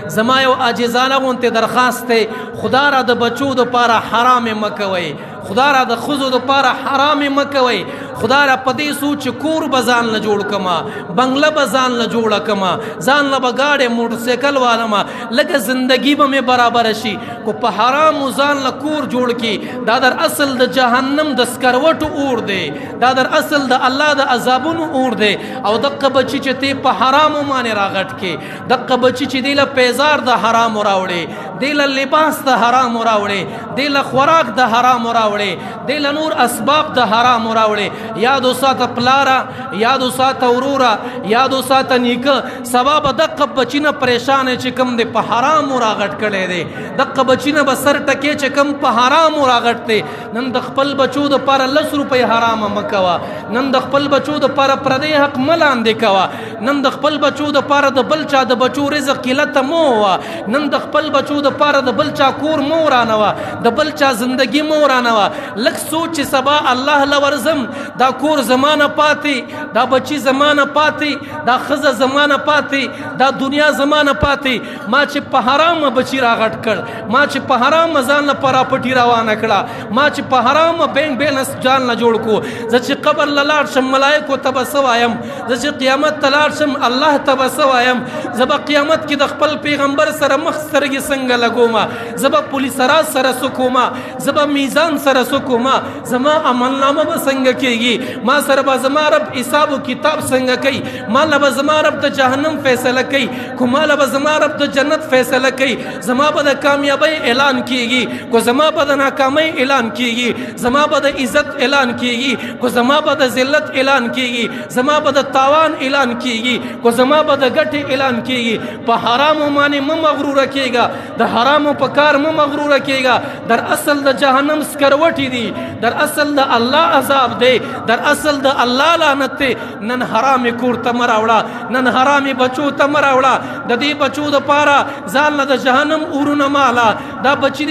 زما یو عاجزانه غونته درخواست دی، خدا را د بچو د پاره حرام مکوي، خدا را د خزو د پاره حرام مکوي. خدا را پدې سوچ کور بزان نه جوړ کما، بنگله بزان نه جوړ کما، ځان له بغاړې موټر سایکل والما، لکه زندگی به مې برابر شي. کو په حرام ځان له کور جوړ کی، دا در اصل د جهنم د سکروټو اور دی، دا در اصل د الله د عذابونو اور دی. او دغه بچی چې ته په حرامو باندې راغټ کی، دغه بچی چې دی له پیزار د حرام راوړي، دی له لباس د حرام راوړي، دی له خوراک د حرام راوړي، دی له نور اسباب د حرام راوړي. یاد وساته پلاره، یاد وساته وروره، یاد وساته نیکه، سبا به دغه بچی نه پریشان چې کم دی په حرام راغټ کړی دی، دغه بچی نه به سر ټکې چې کم په حرام راغټ دی. نن د خپل بچو د پاره لس روپۍ حرام مه کوه، نن د خپل بچو د پاره پردی حق مه لاندې کوه، نن د خپل بچو د پاره د بل چا د بچو رزق کې لته مه وه، نن د خپل بچو د پاره د بل چا کور مه ورانوه، د بل چا زندگی مه ورانوه. لږ سوچ چې سبا الله له ورځم، دا کور زمانه پاتې، دا بچی زمانه پاتې، دا ښځه زمانه پاتې، دا دنیا زمانه پاتې. ما چې په حرام بچی راغټ کړ، ما چې په حرام ځان له پراپرټي روانه کړه، ما چې په حرام بینک بیلنس ځان له جوړ کو، زه چې قبر له لاړ شم ملایکو ته به څه وایم، زه چې قیامت ته لاړ شم الله ته به څه وایم، زه به قیامت کې د خپل پیغمبر سره مخ سترګې څنګه لګوم، زه به پولیس راز سره څه کوم، زه به میزان سره څه کوم، زما عملنامه به څنګه کیږي، ما سره به زما رب حساب او کتاب څنګه کوي، ما له به زما رب د جهنم فیصله کوي، کو ما له به زما رب د جنت فیصله کوي، زما به د کامیابۍ اعلان کیږي، کو زما به د ناکامۍ اعلان کیږي، زما به د عزت اعلان کیږي، کو زما به د ذلت اعلان کیږي، زما به د تاوان اعلان کیږي، کو زما به د ګټې اعلان کیږي. په حرامو باندې مه مغروره کیږه، د حرامو په کار مه مغروره کیږه. در اصل د جهنم سکروټې دي، در اصل د الله عذاب دی، در اصل د الله لعنت دی. نن حرامې کور ته مه راوړه، نن حرامې بچو ته مه راوړه. د دې بچو دپاره ځان له د جهنم اورونه ماله. دا بچی